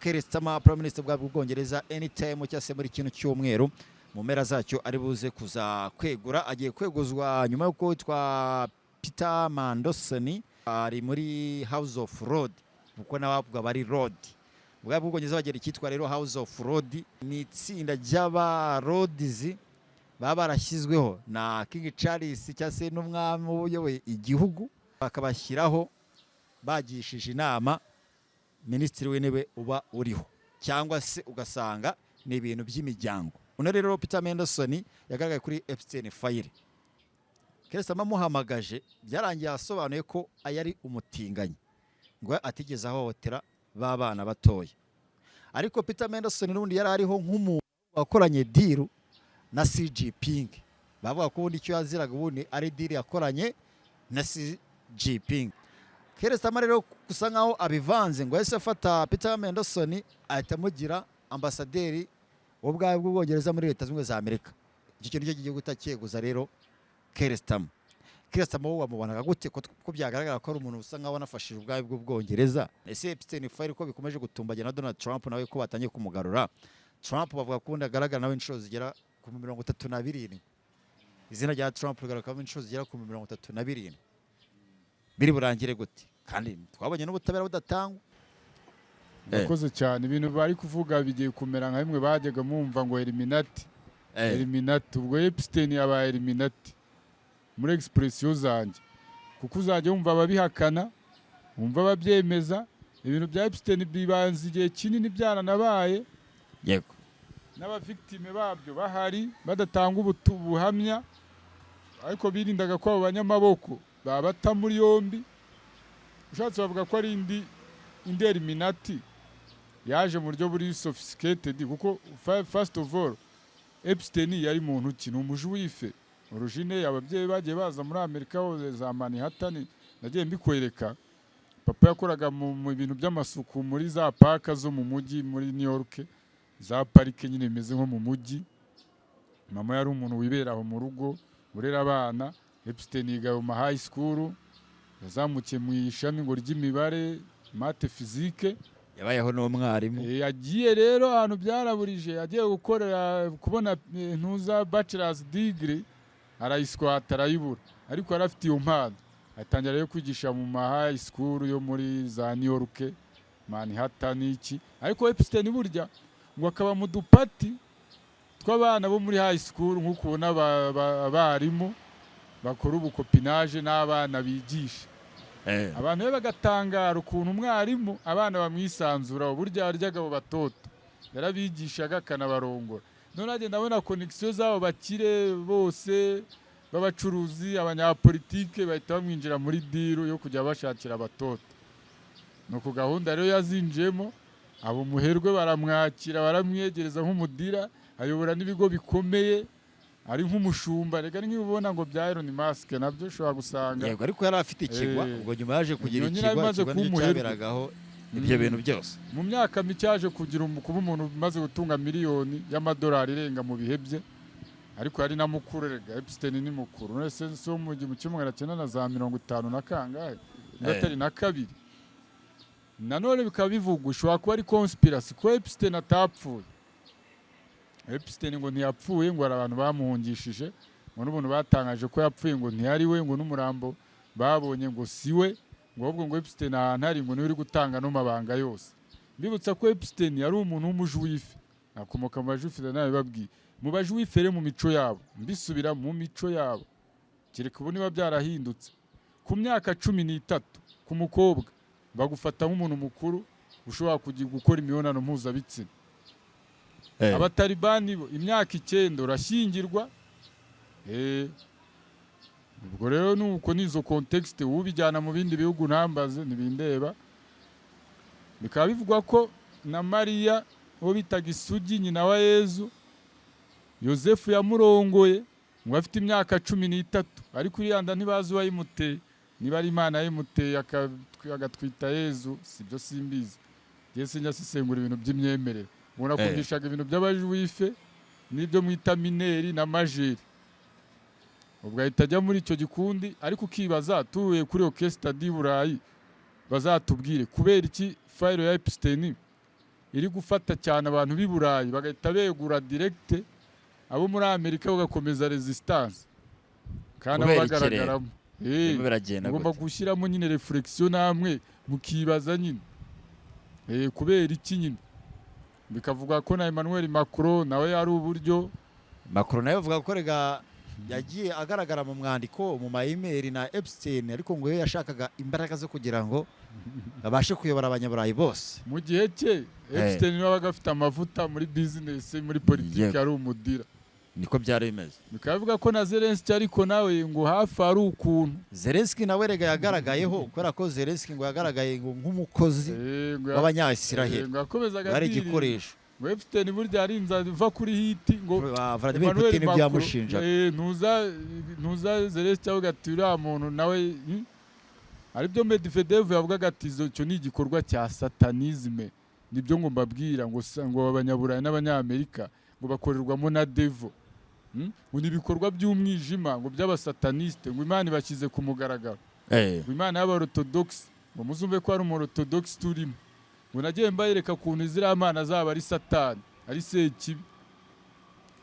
Keir Starmer, Prime Minister bw'Ubwongereza, anytime cyangwa se muri kino cyumweru mu mpera zacyo ari buze kuza kwegura. Agiye kweguzwa nyuma y'uko witwa Peter Mandelson ari muri House of Lord, kuko nawe avuga bari Lord. Ubwami bw'Ubwongereza bagira icyitwa rero House of Lord, ni itsinda ry'aba Lords baba barashyizweho na King Charles cyangwa se n'umwami uyoboye igihugu, bakabashyiraho bagishije inama minisitiri w'intebe uba uriho, cyangwa se ugasanga ni ibintu by'imiryango. Uno rero Peter Mandelson yagaragaye kuri Epstein file. Keir Starmer amuhamagaje, byarangiye asobanuye ko yari umutinganyi, ngo atigeze ahohotera ba bana batoya. Ariko Peter Mandelson n'ubundi yari ariho nk'umuntu wakoranye deal na Xi Jinping. Bavuga ko ubundi icyo yaziraga ubundi ari deal yakoranye na Xi Jinping. Keir Starmer rero gusa nkaho abivanze, ngo yahise afata Peter Mandelson ahita amugira ambasaderi w'ubwami bw'Ubwongereza muri Leta Zunze Ubumwe za Amerika. Icyo kintu cyo kigiye guhita cyeguza rero Keir Starmer. Keir Starmer wowe wamubonaga gute, ko byagaragara ko ari umuntu usa nkaho wanafashije ubwami bw'Ubwongereza? Ese Epstein file ko bikomeje gutumbagira, na Donald Trump nawe ko batangiye kumugarura? Trump bavuga ko ubundi agaragara nawe inshuro zigera ku 37. Izina rya Trump rigaragara inshuro zigera ku 37. Biri burangire gute kandi twabonye n'ubutabera budatangwa? Murakoze cyane. Ibintu bari kuvuga bigiye kumera nka bimwe bajyaga mumva ngo Illuminati. Illuminati, ubwo Epstein yabaye Illuminati muri expression zanjye, kuko uzajya wumva ababihakana, wumva ababyemeza. Ibintu bya Epstein bibanza igihe kinini byaranabaye, n'aba victimes babyo bahari badatanga ubuhamya, ariko birindaga ko abo banyamaboko babata muri yombi. Ushatse bavuga ko ari indi Illuminati yaje mu buryo buri sophisticated, kuko first of all Epstein yari muntu ki? Ni umu juif origine. Ababyeyi bagiye baza muri Amerika hose za Manhattan, nagiye mbikwereka. Papa yakoraga mu bintu by'amasuku muri za park zo mu mujyi muri New York, za parike nyine bimeze nko mu mujyi. Mama yari umuntu wibera aho mu rugo urera abana. Epstein yiga mu ma high school, yazamukiye mu ishami ngo ry'imibare, math, physique. Yabayeho n'umwarimu. Yagiye rero ahantu byaraburije, yagiye gukorera kubona ntuza bachelor's degree, arayiswata arayibura, ariko yari afite iyo mpano. Atangira rero kwigisha mu ma high school yo muri za New York, Manhattan iki. Ariko Epstein burya ngo akaba mu du party tw'abana bo muri high school, nk'uko ubona abarimu bakora ubu copinage n'abana bigisha. Abantu be bagatangara ukuntu umwarimu abana bamwisanzuraho. Burya yaryaga abo batoto, yarabigishaga akanabarongora. None agenda abona connexion z'abo bakire bose b'abacuruzi, abanyapolitike, bahita bamwinjira muri deal yo kujya bashakira abatoto. Nuko gahunda rero yazinjiyemo, abo muherwe baramwakira, baramwegereza nk'umudira, ayobora n'ibigo bikomeye ari nk'umushumba. Reka nk'ibibona ngo bya Elon Musk nabyo ushobora gusanga. Yego, ariko yari afite ikigwa. Ubwo nyuma yaje kugira Nyine ikigwa. amaze Ikigwa kuba nicyo umuherwe. cyaberagaho ibyo bintu byose. Mu myaka mike yaje kugira kuba umuntu umaze gutunga miliyoni y'amadolari irenga mu bihe bye. Ariko yari na mukuru rega, Epstein ni mukuru. None se si wo mu 1950 na kangahe, niba atari na kabiri? Nanone bikaba bivugwa, ishobora kuba ari conspiracy, ko Epstein atapfuye. Epstein ngo ntiyapfuye, ngo hari abantu bamuhungishije, ngo n'ubuntu batangaje ko yapfuye ngo ntiyari we, ngo n'umurambo babonye ngo si we, ngo ahubwo ngo Epstein ahantu ari ngo niwe uri gutanga no mabanga yose. Mbibutsa ko Epstein yari umuntu w'umu juif, akomoka mu ba juif, nabibabwiye. Mu ba juif rero, mu mico yabo, mbisubira mu mico yabo, kereka ubu niba byarahindutse, ku myaka 13 ku mukobwa bagufata nk'umuntu mukuru ushobora kujya gukora imibonano mpuzabitsina. Abatalibani bo imyaka 9 urashyingirwa. Ubwo rero nuko nizo contexte, ubijyana mu bindi bihugu ntambaze, ntibindeba. Bikaba bivugwa ko na Mariya uwo bitaga isugi, nyina wa Yezu, Yosefu yamurongoye ngo afite imyaka 13. Ariko iriya nda ntibazi uwayimuteye, niba ari Imana yayimuteye agatwita Yezu, sibyo simbizi. Njye sinjya sisengura ibintu by'imyemerere. Ubona kumvishaga ibintu by'aba juif n'ibyo mwita mineur na majeur, ubwo ahita ajya muri icyo gikundi. Ariko ukibaza, tuvuye kuri iyo case study y'i Burayi, bazatubwire kubera iki file ya Epstein iri gufata cyane abantu b'i Burayi bagahita begura direct, abo muri Amerika bagakomeza resistance kandi abo Kubera iki rero? bagaragaramo. Birimo biragenda Mugomba gute? gushyiramo nyine réflexion, namwe mukibaza nyine kubera iki nyine. Bikavuga ko na Emmanuel Macron nawe ari uburyo. Macron nawe avuga ko rega yagiye agaragara mu mwandiko, mu ma email na Epstein, ariko ngo iyo yashakaga imbaraga zo kugira ngo babashe kuyobora Abanyaburayi bose. Mu gihe cye Epstein niwe wabaga afite amavuta muri business, muri politiki ari umudira. Niko byari bimeze. Bikaba bivuga ko na Zelensky ariko nawe ngo hafi ari ukuntu. Zelensky nawe rega yagaragayeho, kubera ko Zelensky ngo yagaragaye ngo nk'umukozi ngo w'Abanyayisiraheli. Ngo yakomezaga Bari adiringa. igikoresho. Ngo Epstein burya yarinze ava kuri hiti ngo Vladimir Emmanuel Putin Macron, byamushinjaga. Ntuza Zelensky avuga ati uriya muntu nawe, Aribyo Medvedev yavugaga ati icyo ni igikorwa cya satanisme. Nibyo ngo mbabwira ngo ngo Abanyaburayi n'Abanyamerika ngo bakorerwamo na devil. Ngo ni ibikorwa by'umwijima, ngo by'abasataniste, ngo Imana ibashyize ku mugaragaro, ngo Imana y'Abaorthodox, ngo muzumve ko ari umuorthodox turimo, ngo nagiye mbayereka ukuntu ziriya mana zaba ari Satani, ari sekibi,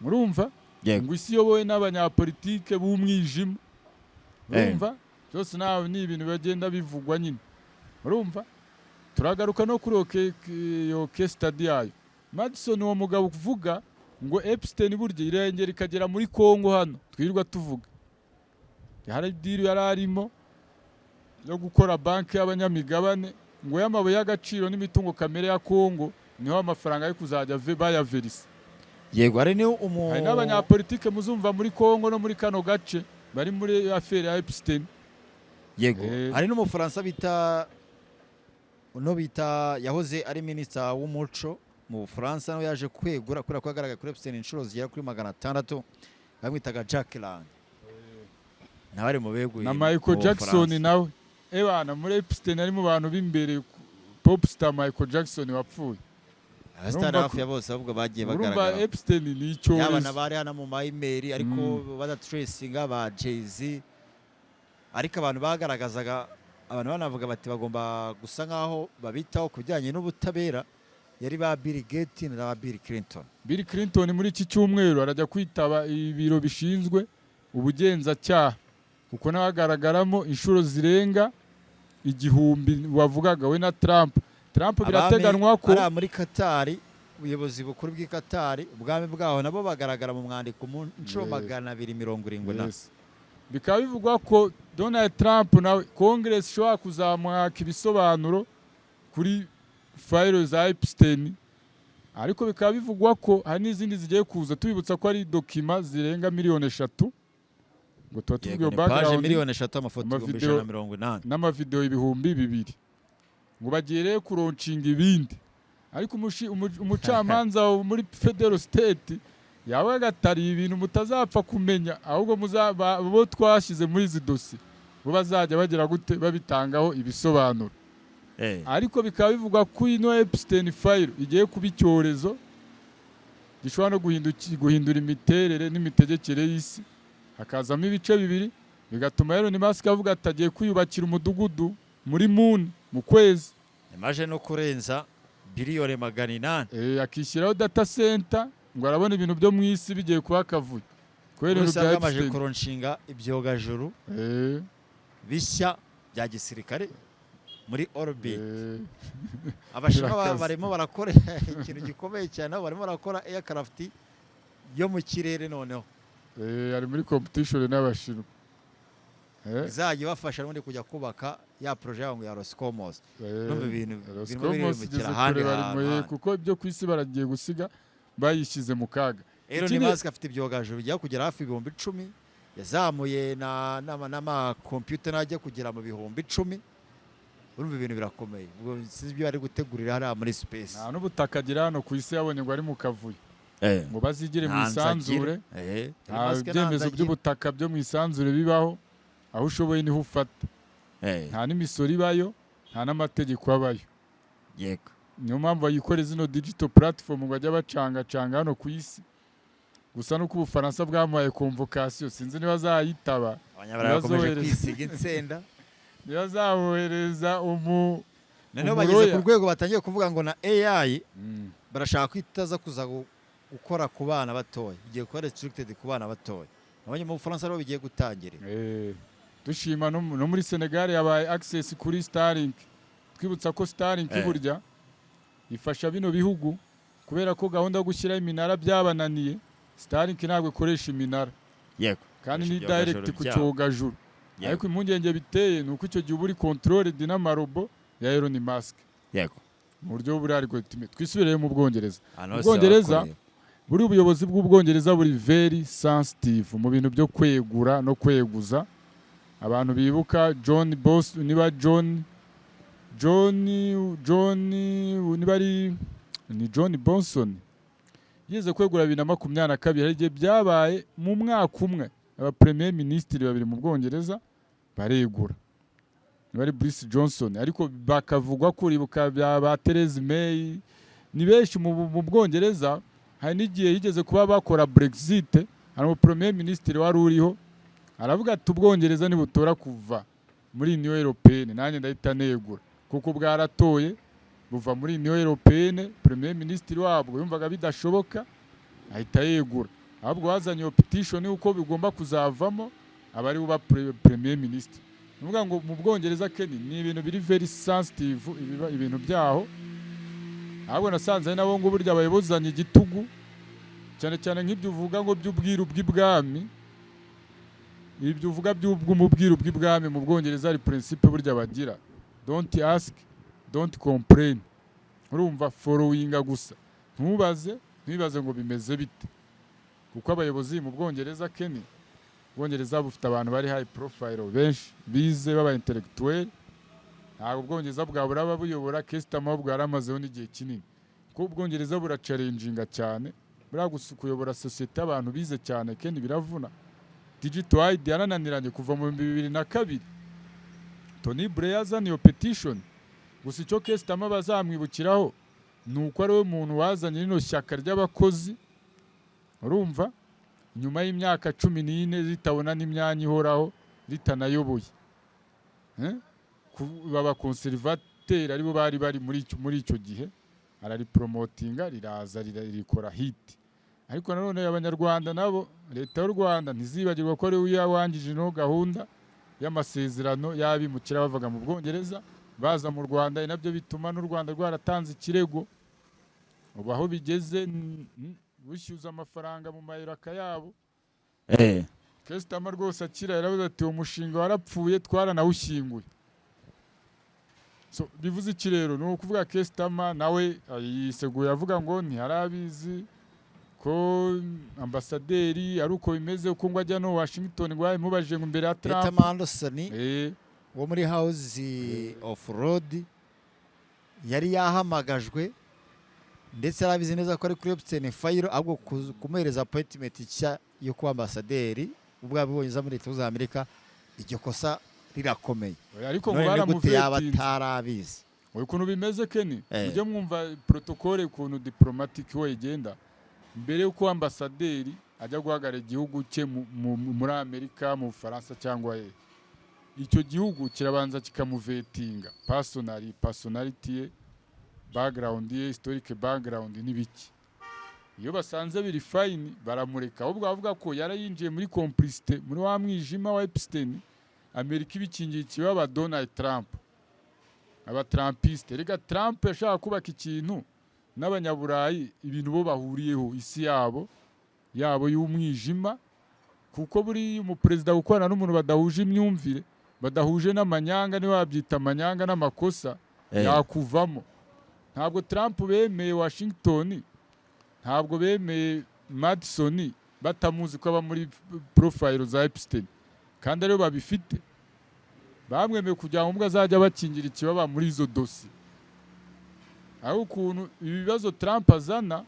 murumva? Yego. Ngo isi iyobowe n'abanyapolitike b'umwijima, urumva? Byose nawe ni ibintu bagenda bivugwa nyine, urumva? Turagaruka no kuri iyo case study yayo Madison, uwo mugabo uvuga ngo Epstein burya irengera ikagera muri Congo hano twirirwa tuvuga. Hari deal yari arimo yo gukora banki y'abanyamigabane ngo y'amabuye y'agaciro n'imitungo kamere ya Congo, niho amafaranga yo kuzajya bayaverisa. Yego, hari ni umu Hari n'abanyapolitike muzumva muri Congo no muri kano gace bari muri affaire ya Epstein. Yego, hari n'Umufaransa bita uno bita yahoze ari minisita w'umuco mu Bufaransa, nawe yaje kwegura kubera ko yagaragaye kuri Epstein inshuro zigera kuri 600, bamwitaga Jack Lang, nawe ari mu beguye Na Michael mu Jackson Bufaransa. nawe ebana muri Epstein ari mu bantu b'imbere, popstar Michael Jackson wapfuye. Abasitari Urumva hafi ya bose ahubwo bagiye Urumva bagaragara, Epstein ni yaba icyorezo. n'abari hano mu ma email, ariko badatracinga ba Jay-Z, ariko abantu bagaragazaga, abantu banavuga bati bagomba gusa nkaho babitaho ku bijyanye n'ubutabera, yari ba Bill Gates na ba Bill Clinton. Bill Clinton muri iki cyumweru arajya kwitaba ibiro bishinzwe ubugenzacyaha, kuko nawe agaragaramo inshuro zirenga 1000 wavugaga we na Trump. Trump birateganwa ko Ari muri Katari, ubuyobozi bukuru bw'i Katari, ubwami bwaho, nabo bagaragara mu mwandiko mu nshuro 270 na. Yes. Bikaba bivugwa ko Donald Trump nawe Congress ishobora kuzamwaka ibisobanuro kuri file za Epstein, ariko bikaba bivugwa ko hari n'izindi zigiye kuza. Tubibutsa ko ari document zirenga miliyoni 3, ngo tuba tuvuga Yego, iyo ni paje background. 3 miliyoni, amafoto ibihumbi Amavideo. 180. N'amavideo 2000, ngo bagiye rero kulaunchinga ibindi, ariko umucamanza wo muri federal state yabaga atari ibintu mutazapfa kumenya, ahubwo bo twashyize muri izi dosiye bo bazajya bagira gute babitangaho ibisobanuro. Ariko bikaba bivugwa ko ino Epstein file igiye kuba icyorezo gishobora no guhindura imiterere n'imitegekere y'isi, hakazamo ibice bibiri, bigatuma Elon Musk avuga ati agiye kwiyubakira umudugudu muri moon, mu kwezi. Imaje no kurenza biliyoni 800. Akishyiraho data center, ngo arabona ibintu byo mu isi bigiye kuba akavuyo kubera ibintu Uburusiya bya bwamaze Epstein. kulaunchinga ibyogajuru bishya bya gisirikare muri orbit. Abashinwa Birakaze. barimo barakora ikintu gikomeye cyane, aho barimo barakora aircraft yo mu kirere noneho. Ari muri competition n'Abashinwa. Izajya ibafasha n'ubundi kujya kubaka ya projet yabo ngo ya Roscosmos. Numva ibintu birimo Roscosmos birimukira igeze ahandi kure, bari hantu handi. kuko ibyo ku isi baragiye gusiga bayishyize mu kaga. Elon Musk afite ibyogajuru bijya kugera hafi 10,000, yazamuye n'amakompiyuta najya kugera mu 10,000. Urumva ibintu birakomeye, ubwo sinzi ibyo bari gutegurira hariya muri space. Nta n'ubutaka agira hano ku isi, yabonye ngo ari mu kavuyo, ngo bazigire mu Nta nzu agira. isanzure. Nta Elon Musk nta byemezo nzu agira. by'ubutaka byo mu isanzure bibaho, aho ushoboye niho ufata. Nta n'imisoro ibayo, nta n'amategeko abayo. Niyo mpamvu bayikore zino digital platform ngo bajya bacangacanga hano ku isi. Gusa nuko Ubufaransa bwamuhaye convocation, sinzi niba azayitaba. Abanyaburayi bakomeje Ntibazohereza. kwisiga insenda. Niba azabohereza umu Noneho bageze ku Umuroya. rwego batangiye kuvuga ngo na AI barashaka ko itaza kuza gukora ku bana batoya, igiye kuba restricted ku bana batoya. Nabonye mu Bufaransa ariho bigiye gutangirira. Dushima no muri Senegal yabaye access kuri Starlink. Twibutsa ko Starlink burya ifasha bino bihugu, kubera ko gahunda yo gushyiraho iminara byabananiye. Starlink ntabwo ikoresha iminara kandi ni Ikoresha direct ibyogajuru ku byabo. cyogajuru. Ariko impungenge biteye ni uko icyo gihe uba uri controlled n'amarobo ya Elon Musk mu buryo buri algorithme. Twisubire mu Bwongereza. Ahantu hose Ubwongereza, bakoreye. buri ubuyobozi bw'Ubwongereza buri very sensitive mu bintu byo kwegura no kweguza. Abantu bibuka John Boss, niba John, niba ari ni John Bonson, yigeze kwegura 2022. Hari igihe byabaye mu mwaka umwe aba premier ministre babiri mu Bwongereza baregura, niba ari Boris Johnson, ariko bakavugwa kuribuka bya ba Theresa May, ni benshi mu Bwongereza. Hari n'igihe yigeze kuba bakora Brexit, hari umu premier ministre wari uriho aravuga ati: "Ubwongereza nibutora kuva muri Union Européenne, nanjye ndahita negura," kuko bwaratoye buva muri Union Européenne. Premier ministre wabwo yumvaga bidashoboka, ahita yegura. Ahubwo bazanye iyo petition yuko bigomba kuzavamo, aba ari uba premier ministre. Ni ukuvuga ngo mu Bwongereza, Kenny, ni ibintu biri very sensitive, ibintu byaho. Ahubwo nasanze ari nabo ngo burya bayobozanya igitugu, cyane cyane nk'ibyo uvuga ngo by'ubwiru bw'ibwami. Ibyo uvuga by'ubwiru bw'ibwami, mu Bwongereza hari principe burya bagira: don't ask, don't complain. Urumva, followinga gusa, ntubaze, ntibaze ngo bimeze bite, kuko abayobozi mu Bwongereza, Kenny, Ubwongereza bufite abantu bari high profile benshi bize baba intellectuel. Ntabwo Ubwongereza bwabura ababuyobora. Keir Starmer bwaramazeho n'igihe kinini, kuko Ubwongereza burachallenginga cyane. Buriya gusa kuyobora sosiyete y'abantu bize cyane, Kenny, biravuna. Digital ID yarananiranye kuva mu 2002, Tony Blair azana iyo petition. Gusa icyo Keir Starmer bazamwibukiraho ni uko ari we muntu wazanye rino shyaka ry'abakozi, urumva, nyuma y'imyaka 14 ritabona n'imyanya ihoraho, ritanayoboye. Eh? Baba conservateur aribo bari bari muri icyo gihe, araripromotinga, riraza, rikora hit. Ariko nanone Abanyarwanda nabo, Leta y'u Rwanda ntizibagirwa ko ari we wangije ino gahunda y'amasezerano y'abimukira bavaga mu Bwongereza baza mu Rwanda. Ari nabyo bituma n'u Rwanda rwaratanze ikirego. Ubu aho bigeze, wishyuza amafaranga mu mayero akayabo. Keir Starmer rwose akira yaravuze ati: "Uwo mushinga warapfuye, twaranawushyinguye." So bivuze iki rero? Ni ukuvuga Keir Starmer nawe yiseguye avuga ngo ntiyarabizi ko ambasaderi ari uko bimeze, uko ngo ajya no Washington ngo yamubajije ngo imbere ya Peter Trump. Mandelson wo muri House of Lord yari yahamagajwe, ndetse yarabizi neza ko ari kuri Epstein file, ahubwo kumuhereza appointment nshya yo kuba ambasaderi ubwo yabibonye muri Leta Zunze Amerika, iryo kosa rirakomeye. Oya, ariko ngo None ni gute yaba baramuvetinze? atarabizi? Oya, ukuntu bimeze, Kenny, mujye mwumva protocole, ukuntu diplomatic we igenda. Mbere y'uko ambasaderi ajya guhagarara igihugu cye muri Amerika, mu Bufaransa cyangwa he, icyo gihugu kirabanza kikamuvetinga personally, personality ye, background ye, historic background n'ibiki. Iyo basanze biri fine, baramureka. Ahubwo bavuga ko yarayinjiye muri complicité, muri wa mwijima wa Epstein, Amerika ibikingiye ikibaba Donald Trump, abatrumpiste. Rega Trump yashaka kubaka ikintu n'Abanyaburayi, ibintu bo bahuriyeho, isi yabo yabo y'umwijima, kuko buri umuperezida gukorana n'umuntu badahuje imyumvire, badahuje n'amanyanga, niba wabyita amanyanga n'amakosa, yakuvamo. Ntabwo Trump bemeye Washington, ntabwo bemeye Madison batamuzi ko aba muri profile za Epstein, kandi aribo babifite. Bamwemeye kugira ngo ubwo azajya bakingira ikibaba muri izo dosiye. Aho ukuntu ibi bibazo Trump azana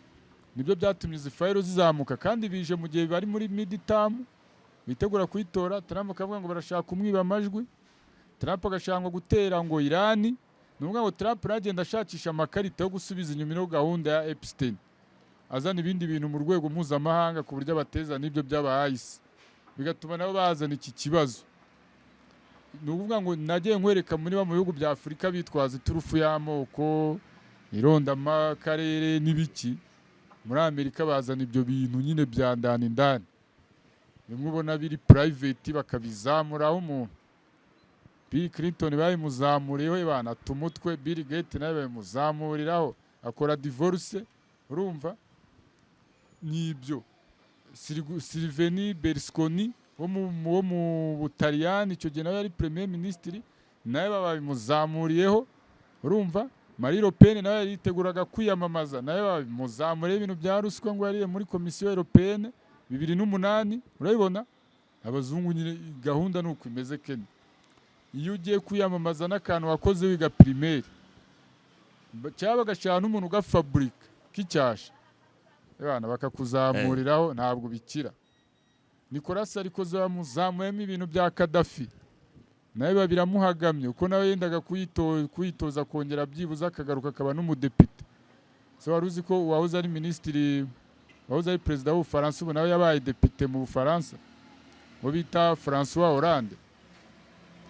nibyo byatumye izi file zizamuka, kandi bije mu gihe bari muri midterm, bitegura kuyitora. Trump akavuga ngo barashaka kumwiba amajwi, Trump agashaka ngo gutera ngo Irani. Ni ukuvuga ngo Trump aragenda ashakisha amakarita yo gusubiza inyuma ino gahunda ya Epstein, azana ibindi bintu mu rwego mpuzamahanga ku buryo abateza n'ibyo by'abahayisi, bigatuma nabo bazana iki kibazo. Ni ukuvuga ngo nagiye nkwereka muri mu bihugu bya Afurika bitwaza iturufu y'amoko, irondamakarere n'ibiki. Muri Amerika bazana ibyo bintu nyine bya ndani ndani, bimwe ubona biri private, bakabizamuraho umuntu. Bill Clinton babimuzamuriyeho banata umutwe, Bill Gates nawe babimuzamuriraho akora divorce. Urumva nibyo Silvio Berlusconi wo mu Butaliyani, icyo gihe nawe yari premier ministre, nawe babimuzamuriyeho. Urumva Marie Le Pen nawe yari yiteguraga kwiyamamaza, nawe babimuzamuriyeho ibintu bya ruswa ngo yariye muri Komisiyo Européenne 2008. Urabibona abazungu nyine gahunda ni uko imeze. Kenya iyo ugiye kwiyamamaza n'akantu wakoze wiga primaire, cyangwa bagashaka n'umuntu ugafaburika k'icyasha abana bakakuzamuriraho, ntabwo bikira. Nicolas Sarkozy bamuzamuyemo ibintu bya Kadafi, nawe biramuhagamye, kuko nawe yendaga kuyitoza kongera byibuze akagaruka akaba n'umudepite. So wari uzi ko uwahoze ari minisitiri, wahoze ari perezida w'Ubufaransa, ubu nawe yabaye depite mu Bufaransa, uwo bita François Hollande?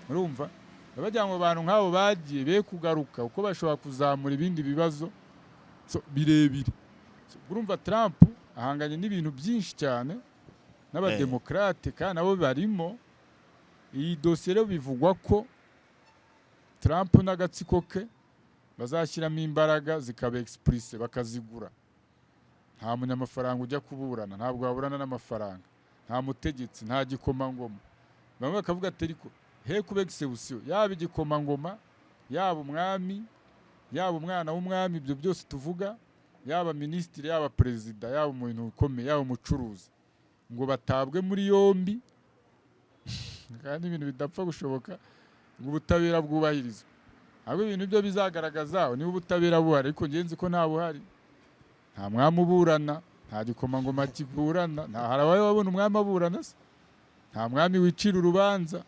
Urumva bagira ngo abantu nk'abo bagiye be kugaruka, kuko bashobora kuzamura ibindi bibazo, so, birebire. So, urumva Trump ahanganye n'ibintu byinshi cyane n'abademokarate, kandi nabo barimo. Iyi dosiye rero bivugwa ko Trump n'agatsiko ke bazashyiramo imbaraga zikaba expulsé, bakazigura. Nta munyamafaranga ujya kuburana, ntabwo waburana n'amafaranga, nta mutegetsi, nta gikomangoma. Bamwe bakavuga ati ariko he kuba exception, yaba igikomangoma, yaba umwami, yaba umwana w'umwami, ibyo byose tuvuga, yaba minisitiri, yaba perezida, yaba umuntu ukomeye, yaba umucuruzi, ngo batabwe muri yombi, kandi ibintu bidapfa gushoboka, ngo ubutabera bwubahirizwe. Ahubwo ibintu byo bizagaragaza niba ubutabera buhari, ariko ngenzi ko nta buhari. Nta mwami uburana, nta gikomangoma kiburana, nta hari abawe babona umwami aburana se? Nta mwami wicira urubanza.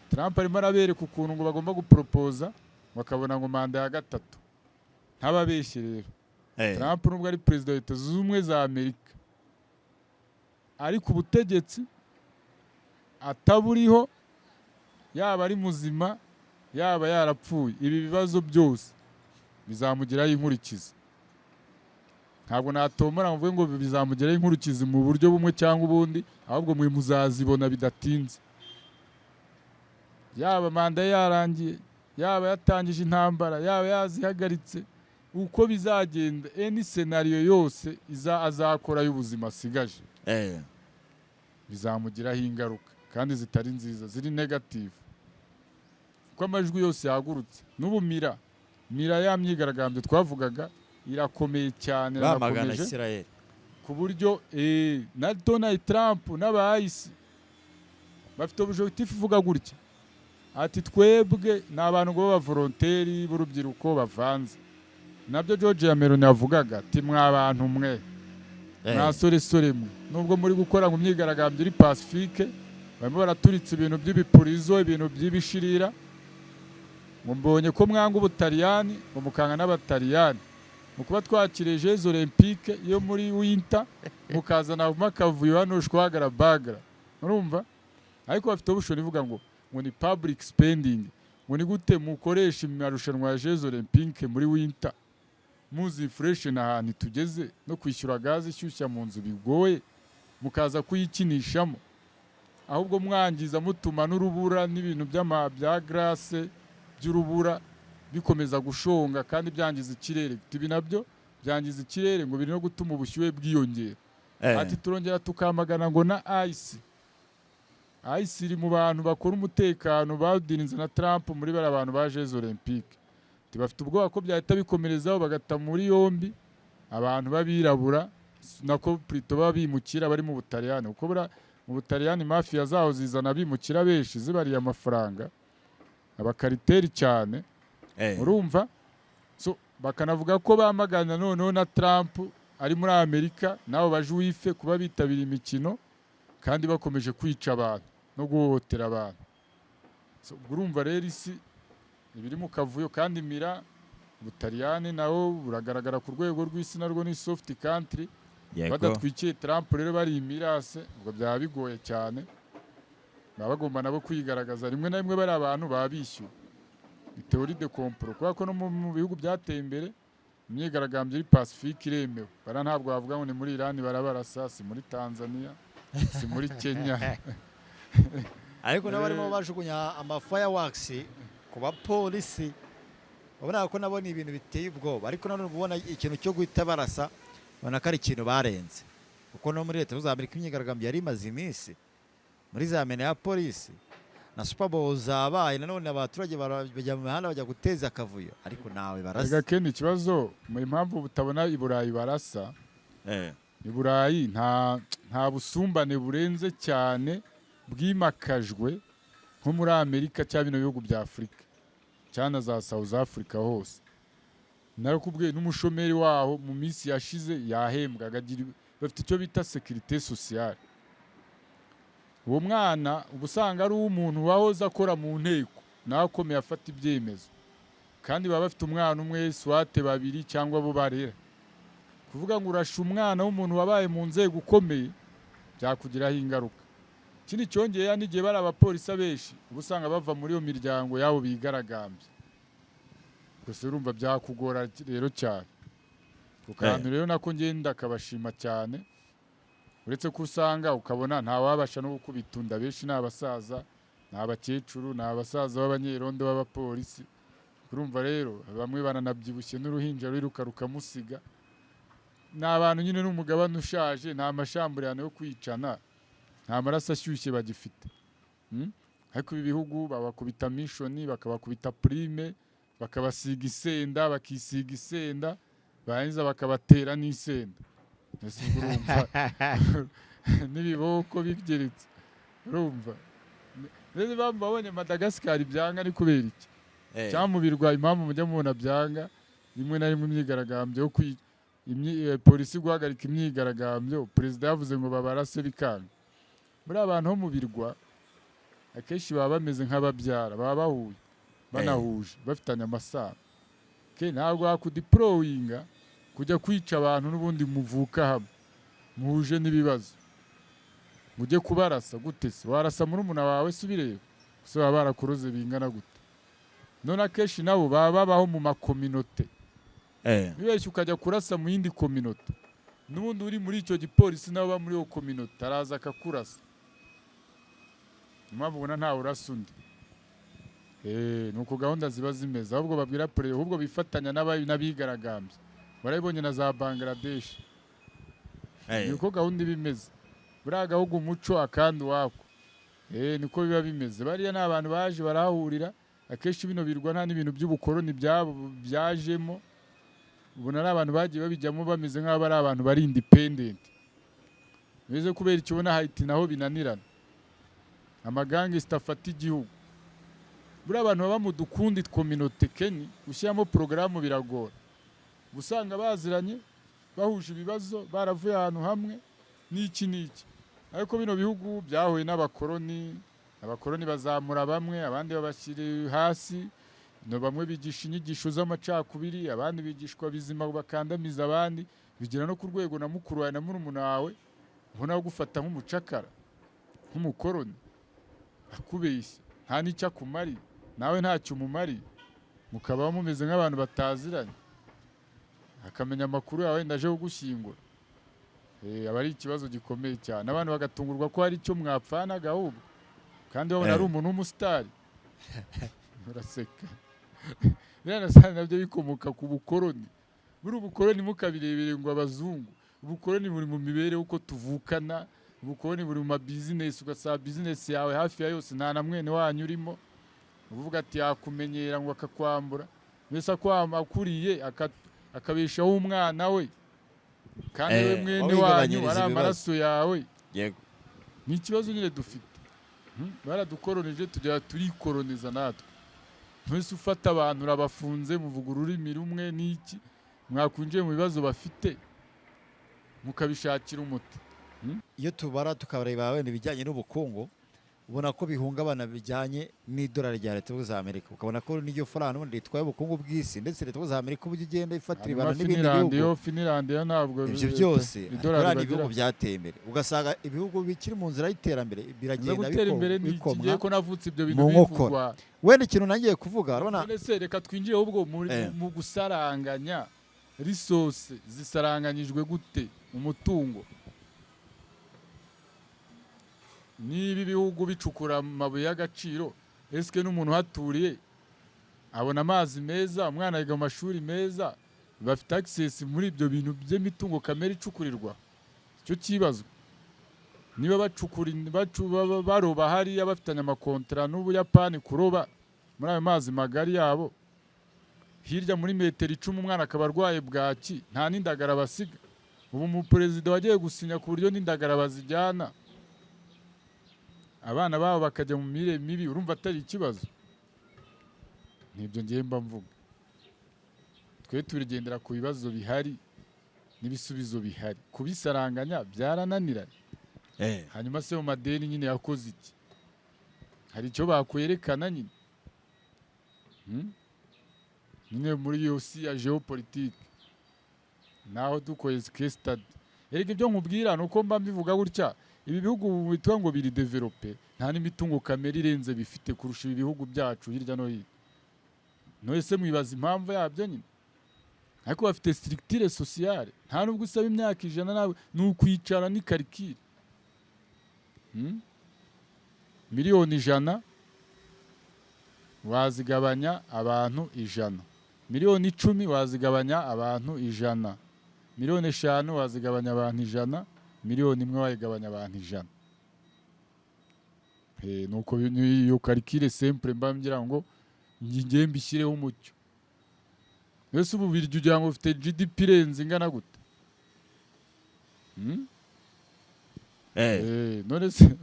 Trump arimo arabereka ukuntu ngo bagomba guporopoza bakabona ngo manda ya gatatu. Ntababeshye rero, Trump nubwo ari perezida wa Leta Zunze Ubumwe za Amerika, ariko ubutegetsi ataburiho, yaba ari muzima, yaba yarapfuye, ibi bibazo byose bizamugiraho inkurikizi. Ntabwo natomora ngo mvuge ngo bizamugiraho inkurikizi mu buryo bumwe cyangwa ubundi, ahubwo mwe muzazibona bidatinze. Yaba manda ye yarangiye, yaba yatangije intambara, yaba yazihagaritse, uko bizagenda, any scenario yose iza azakora y'ubuzima asigaje, bizamugiraho ingaruka kandi zitari nziza, ziri negative, kuko amajwi yose yahagurutse n'ubu. Mira ya myigaragambyo twavugaga irakomeye cyane, bamagana iranakomeje Israel. ku buryo na Donald Trump n'abayisi bafite objectif ivuga gutya ati: "Twebwe ni abantu ngo b'abavolonteri b'urubyiruko bavanze." Nabyo George Meloni yavugaga ati: "Mwa bantu mwe, mwa soresore mwe, nubwo muri gukora mu myigaragambyo iri pacifique, barimo baraturitsa ibintu by'ibipurizo, ibintu by'ibishirira, ngo mbonye ko mwanga Ubutaliyani, ngo mukanga n'Abataliyani, mu kuba twakiriye Jeux Olympiques yo muri winter, mukazana akavuyo hano shwagara bagara." Urumva ariko bafite option ivuga ngo ni public spending, ngo ni gute mukoresha amarushanwa ya Jeux Olympiques muri winter, muzi inflation ahantu tugeze, no kwishyura gaze ishyushya mu nzu bigoye, mukaza kuyikinishamo, ahubwo mwangiza, mutuma n'urubura n'ibintu by'ama bya glace by'urubura bikomeza gushonga kandi byangiza ikirere. Ibi nabyo byangiza ikirere, ngo biri no gutuma ubushyuhe bwiyongera. Ati: "Turongera tukamagana ngo na ICE." ICE iri mu bantu bakora umutekano badirinze na Trump muri bariya bantu ba Jeux Olympiques. Ati: "Bafite ubwoba ko byahita bikomerezaho, bagata muri yombi abantu b'abirabura, nako plutôt b'abimukira bari mu Butaliyani, kuko buriya mu Butaliyani mafia zaho zizana abimukira benshi zibariye amafaranga, abakariteri cyane." Urumva, so bakanavuga ko bamagana noneho na Trump ari muri Amerika n'abo bajuife kuba bitabira imikino kandi bakomeje kwica abantu no guhohotera abantu. So, ubwo urumva rero isi ibiri mu kavuyo, kandi mira Ubutaliyani nawo buragaragara ku rwego rw'isi, narwo ni soft country. Badatwikiye Trump rero bari imirase, ubwo byaba bigoye cyane. Baba bagomba nabo kwigaragaza. Rimwe na rimwe bari abantu baba bishyuwe. Ni théorie de complot, kubera ko no mu bihugu byateye imbere imyigaragambyo iri pacifique iremewe. Bara ntabwo bavuga ngo ni muri Irani barabarasa, si muri Tanzania, si muri Kenya. Ariko nabo barimo bajugunya ama fireworks ku bapolisi, ubona ko nabo ni ibintu biteye ubwoba. Ariko nanone ubona ikintu cyo guhita barasa, ubona ko ari ikintu barenze, kuko no muri Leta Zunze Amerika imyigaragambyo yari imaze iminsi muri za Minneapolis na Super Bowl zabaye, nanone abaturage bajya mu mihanda bajya guteza akavuyo, ariko nawe barasa. Rega Ken, ikibazo mu impamvu utabona i Burayi barasa, i Burayi nta busumbane burenze cyane bwimakajwe nko muri Amerika cyangwa bino bihugu bya Afurika cyangwa na za South Africa hose. Narakubwiye, n'umushomeri waho mu minsi yashize yahembwaga, bafite icyo bita sécurité sociale. Uwo mwana uba usanga ari uw'umuntu wahoze akora mu nteko, nawe akomeye, afata ibyemezo, kandi baba bafite umwana umwe, soit babiri, cyangwa abo barera. Kuvuga ngo urashe umwana w'umuntu wabaye mu nzego ukomeye, byakugiraho ingaruka. Ikindi cyongeye, n'igihe bari abapolisi, abenshi uba usanga bava muri iyo miryango yabo bigaragambye. Gusa urumva byakugora rero cyane ku kantu. Rero nako ngenda akabashima cyane, uretse ko usanga ukabona ntawabasha no gukubita undi. Abenshi ni abasaza, ni abakecuru, ni abasaza b'abanyerondo b'abapolisi. Urumva rero bamwe baranabyibushye, n'uruhinja rwiruka rukamusiga. Ni abantu nyine, ni umugabane ushaje, nta mashamburiyano yo kwicana, nta maraso ashyushye bagifite. Ariko ibi bihugu babakubita mishoni, bakabakubita prime, bakabasiga isenda, bakisiga isenda, barangiza bakabatera n'isenda. Ese ubwo urumva n'ibiboko bigeretse? Urumva rero impamvu babonye Madagascar byanga ni kubera iki? Cyangwa mu birwa, impamvu mujya mubona byanga rimwe na rimwe imyigaragambyo yo polisi guhagarika imyigaragambyo, perezida yavuze ngo babarase bikanga. Muri abantu bo mu birwa akenshi baba bameze nk'ababyara, baba bahuye, banahuje, bafitanye amasano. Ke ntabwo wakudeployinga kujya kwica abantu n'ubundi muvuka hamwe, muhuje n'ibibazo, mujye kubarasa gute se? Warasa murumuna wawe se ubireba? Ese baba barakuroze bingana gute? None akenshi nabo baba babaho mu makominote. Wibeshye ukajya kurasa mu yindi kominote, n'ubundi uri muri icyo gipolisi nawe uba muri iyo kominote araza akakurasa. Niyo mpamvu ubona ntawe urasa undi. Ni uko gahunda ziba zimeze. Ahubwo babwira perezida, ahubwo bifatanya n'abigaragambya, barabibonye na za Bangladesh. Niko gahunda iba imeze. Buriya gahugu umuco akandi uwako. Niko biba bimeze. Bariya ni abantu baje barahahurira. Akenshi bino birwa nta n'ibintu by'ubukoroni byajemo, ubona ari abantu bagiye babijyamo bameze nk'aho ari abantu bari independent. Bize kubera icyo ubona Haiti naho binanirana, amagangisita afata igihugu. Buriya abantu baba mu dukundi communauté, Keni, gushyiramo porogaramu biragora. Uba usanga baziranye, bahuje ibibazo, baravuye ahantu hamwe n'iki n'iki. Ariko bino bihugu byahuye n'abakoroni, abakoroni bazamura bamwe, abandi babashyira hasi. No bamwe bigisha inyigisho z'amacakubiri, abandi bigishwa bizima bakandamiza abandi, bigera no ku rwego na mukuru wawe na murumuna wawe ubona agufata nk'umucakara, nk'umukoroni, akubeshya nta n'icyo akumariye, nawe ntacyo umumariye, mukaba mumeze nk'abantu bataziranye, akamenya amakuru yawe wenda aje kugushyingura. Aba ari ikibazo gikomeye cyane, abantu bagatungurwa ko hari icyo mwapfanaga ahubwo kandi babona ari umuntu w'umusitari. Uraseka. Biriya nasanga nabyo bikomoka ku bukoroni. Buri ubukoroni mukabirebere ngo abazungu, ubukoroni buri mu mibereho uko tuvukana, ubukoroni buri mu mabizinesi. Ugasaba bizinesi yawe hafi ya yose nta na mwene wanyu urimo, uvuga ati yakumenyera ngo akakwambura, mbese akuriye akabeshaho umwana we, kandi we mwene wanyu wabigabanyiriza ari ibibazo. Amaraso yawe. Ni ikibazo nyine dufite. Baradukoroneje, tujya turikoroniza natwe. Mbese ufata abantu urabafunze, muvuga ururimi rumwe n'iki, mwakwinjiye mu bibazo bafite mukabishakira umuti. Iyo tubara tukareba wenda ibijyanye n'ubukungu. Ubona ko bihungabana bijyanye n'idolari rya Leta Zunze Ubumwe za Amerika, ukabona ko n'iryo faranga ubundi ritwaye ubukungu bw'isi, ndetse Leta Zunze Ubumwe za Amerika uburyo igenda ifatira Hanyuma ibihano n'ibindi Finland bihugu. yo, Finland yo ntabwo Ibyo byose idolari ariko ni bagira. ibihugu byateye imbere, ugasanga ibihugu bikiri mu nzira y'iterambere Nza biragenda gutera imbere ni iki? bikomwa Ngiye ko navutse ibyo bintu mu nkokora. bivugwa. Wenda ikintu nangiye kuvuga, urabona. None se reka twinjire ahubwo mu gusaranganya resource. Zisaranganyijwe gute umutungo? Niba ibihugu bicukura amabuye y'agaciro, ese n'umuntu uhaturiye abona amazi meza? Umwana yiga mu mashuri meza? Bafite access muri ibyo bintu by'imitungo kamere icukurirwa? Icyo kibazo, niba bacukura baroba hariya, bafitanye amakontara n'Ubuyapani kuroba muri ayo mazi magari yabo hirya muri metero 10, umwana akaba arwaye bwaki, nta n'indagara basiga. Ubu umuperezida wagiye gusinya ku buryo n'indagara bazijyana, abana babo bakajya mu mirire mibi, urumva atari ikibazo? Nibyo ngiye mba mvuga. Twe turigendera ku bibazo bihari n'ibisubizo bihari. Kubisaranganya byarananiranye. Hanyuma se mu madeni nyine yakoze iki? Hari icyo bakwerekana nyine? Nyine muri iyo si ya géopolitique naho dukoze case study. Erega ibyo nkubwira ni uko mba mbivuga gutya, ibi bihugu bitwa ngo biri développé nta n'imitungo kamere irenze bifite kurusha ibi bihugu byacu hirya no hino. None se mwibaza impamvu yabyo nyine? Ariko bafite structure sociale. Nta nubwo usaba imyaka 100 nawe, ni ukwicara, ni calcul. Miliyoni 100 wazigabanya abantu 100, miliyoni 10 wazigabanya abantu 100, miliyoni 5 wazigabanya abantu 100, miliyoni 1 wayigabanya abantu 100. Nuko iyo calcul simple mba ngira ngo njye mbishyireho umucyo. Mbese Ububirigi ugira ngo bufite GDP irenze ingana gute? Hmm? None se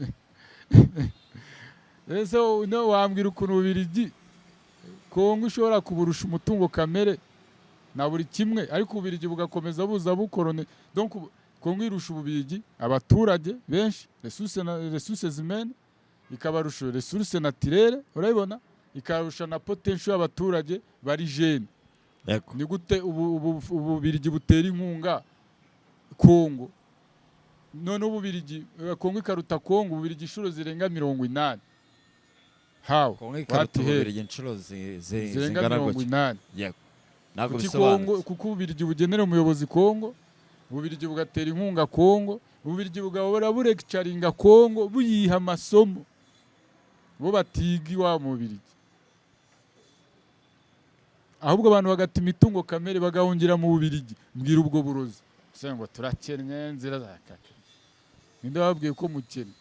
ese no wambwira ukuntu Ububirigi, Kongo ishobora kuburusha umutungo kamere na buri kimwe, ariko Ububirigi bugakomeza buza bukorone? Donc Kongo irusha Ububirigi abaturage benshi, ressources na ressources humaines, ikabarusha ressources naturelles, urabibona, ikarusha na potential y'abaturage bari jeunes. Ni gute Ububirigi butera inkunga Kongo? None Ububirigi, Kongo ikaruta Kongo, Ububirigi inshuro zirenga 80. How? Kongo ikaruta What hell? Ububirigi inshuro zirenga zingana mirongo gutya? inani Yego, ntabwo Kuki Kongo? bisobanutse. Kuko Ububirigi bugenera umuyobozi Kongo, Ububirigi bugatera inkunga Kongo, Ububirigi bugahora bulecturinga Kongo, buyiha amasomo bo batiga iwabo mu Bubirigi. Ahubwo abantu bagata imitungo kamere bagahungira mu Bubirigi. Mbwira ubwo burozi. Se ngo turakennye, inzira za kaka, ninde wababwiye ko mukennye?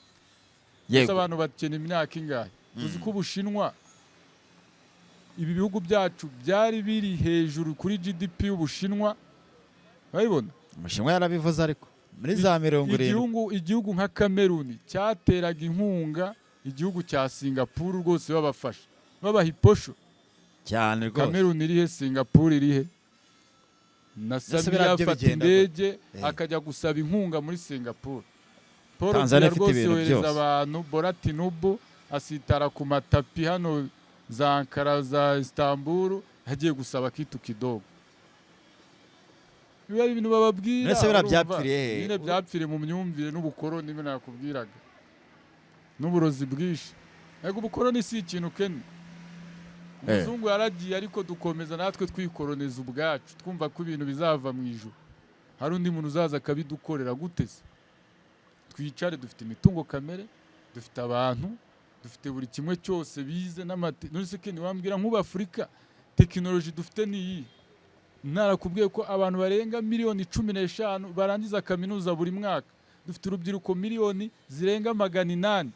Ese abantu bakena imyaka ingahe? Uzi ko Ubushinwa, ibi bihugu byacu byari biri hejuru kuri GDP y'Ubushinwa, urabibona? Umushinwa yarabivuze, ariko muri za 70. Igihugu nka Kameruni cyateraga inkunga igihugu cya Singapuru rwose, babafasha, babaha iposho. Cyane rwose. Kameruni irihe? Singapuru irihe? Na Ese Samia biriya byo afata bigenda indege akajya gusaba inkunga muri Singapuru. Paul Tanzania Biya ifite rwose ibintu yohereza byose. abantu, Bola Tinubu asitara ku matapi hano za Ankara, za Istanbul, agiye gusaba kitu kidogo. Biba ari ibintu bababwira. Mbese biriya Urumva? byapfiriye he? Nyine byapfiriye mu myumvire n'ubukoroni, nibyo nakubwiraga, n'uburozi bwinshi. Ariko ubukoroni si ikintu kene. Umuzungu yaragiye, ariko dukomeza natwe twikoroniza ubwacu, twumva ko ibintu bizava mu ijuru, hari undi muntu uzaza akabidukorera. Gute se? Twicare, dufite imitungo kamere, dufite abantu, dufite buri kimwe cyose, bize n'amate. None se Ken, wambwira nk'ubu Afurika tekinoloji dufite ni iyi? Narakubwiye ko abantu barenga miliyoni 15 barangiza kaminuza buri mwaka. Dufite urubyiruko miliyoni zirenga 800.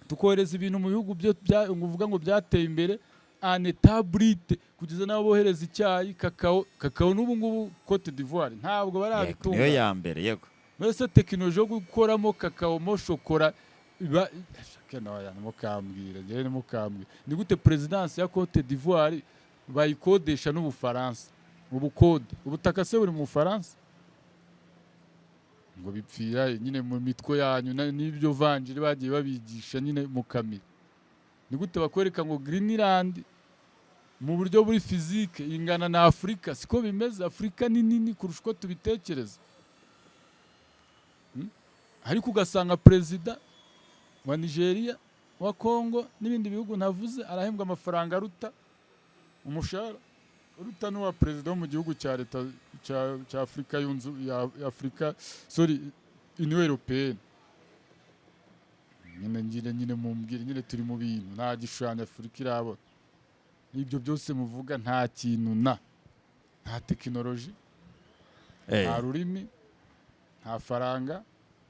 Tukohereza ibintu mu bihugu byo ngo uvuga ngo byateye imbere en état brut, kugeza n'aho bohereza icyayi, kakao. Kakao n'ubu ngubu Cote d'Ivoire ntabwo Yego, barabitunga. Niyo ya mbere, yego. Mbese tekinoloji yo gukoramo kakao mo shokora iba shake? Ntimukambwire, njyewe ntimukambwire. Ni gute présidence ya Cote d'Ivoire bayikodesha n'Ubufaransa? Ubukode ubutaka se buri mu Bufaransa? Ngo bipfira nyine mu mitwe yanyu n'ibyo vanjiri bagiye babigisha nyine mu kamira. Ni gute bakwereka ngo Greenland mu buryo buri physique ingana na Afurika? Siko bimeze. Afurika ni nini kurusha uko tubitekereza. Ariko ugasanga perezida wa Nigeria, wa Congo n'ibindi bihugu ntavuze arahembwa amafaranga aruta umushahara uruta n'uwa perezida wo mu gihugu cya leta cya Afurika yunze ya Afurika, sorry, Union Européenne. Nyine ngire nyine mumbwire nyine, turi mu bintu nta gishushanyo Afurika irabona. Ibyo byose muvuga, nta kintu, na nta tekinoloji, nta rurimi, nta faranga,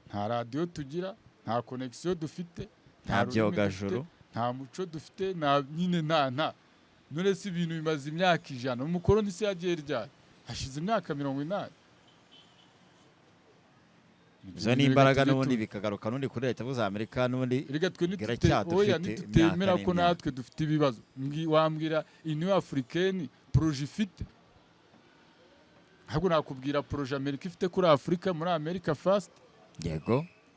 nta radiyo tugira, nta connexion dufite, nta rurimi byogajuru. dufite, nta muco dufite, nta nyine nta. None se ibintu bimaze imyaka 100? Umukoroni se yagiye ryari? Hashize imyaka 80. Izo ni imbaraga n'ubundi bikagaruka n'ubundi kuri Leta za Amerika n'ubundi. Reka twe nitute Biracyadufite oya, nitutemera imyaka ko n'imyaka. natwe dufite ibibazo. Wambwira Union Africaine projet ifite? Ahubwo nakubwira projet Amerika ifite kuri Afurika muri America First.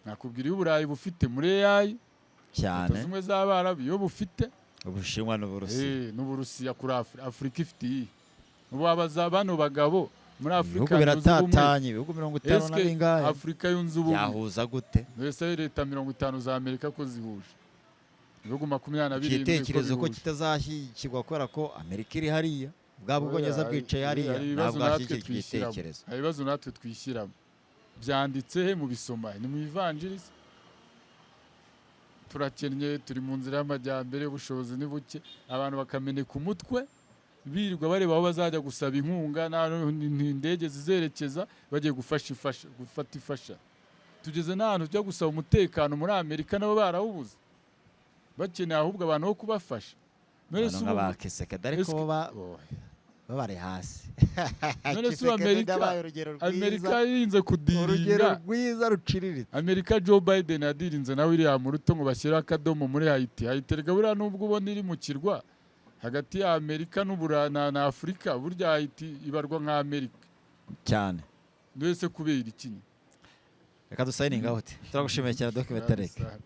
Nakubwira iyo Uburayi bufite muri AI, Leta Zimwe z'Abarabu iyo bufite, Ubushinwa n'Uburusiya. N'Uburusiya kuri Afurika. Afurika ifite iyi? Wabaza bano bagabo muri Ibihugu Afurika yunze ubumwe. biratatanye, ibihugu 50 na Eske bingahe Afurika yunze ubumwe yahuza gute? Mbese leta 50 za Amerika ko zihuje ibihugu 27 ko Igitekerezo ko bihuje? kitazashyigikirwa kubera ko Amerika iri hariya, bwa Oya, Bwongereza bwicaye hariya, hari ibibazo ntabwo natwe hashyigikira twishyiramo. igitekerezo. Hari ibibazo natwe twishyiramo. Byanditse he? Mubisoma he? Ni mu ivanjiri se? Turakennye, turi mu nzira y'amajyambere, ubushobozi ni buke, abantu bakameneka umutwe birirwa bareba aho bazajya gusaba inkunga n'aho indege zizerekeza bagiye gufasha ifasha gufata ifasha. Tugeze n'ahantu tujya gusaba umutekano muri Amerika, nabo barawubuze, bakeneye ahubwo abantu bo kubafasha. None se Abantu nk'aba Tshisekedi ariko bo babari hasi. None se Tshisekedi yabaye urugero rwiza, Amerika yirinze urugero kudiringa rwiza ruciriritse. Amerika, Joe Biden yadirinze na William Ruto ngo bashyire akadomo muri Haiti. Haiti erega buriya nubwo ubona iri mu kirwa hagati ya Amerika na Afurika, burya Haiti ibarwa nka Amerika. Cyane. Mbese kubera iki? Reka dusayininga out. Turagushimiye cyane, Doc Betareke. Sawa.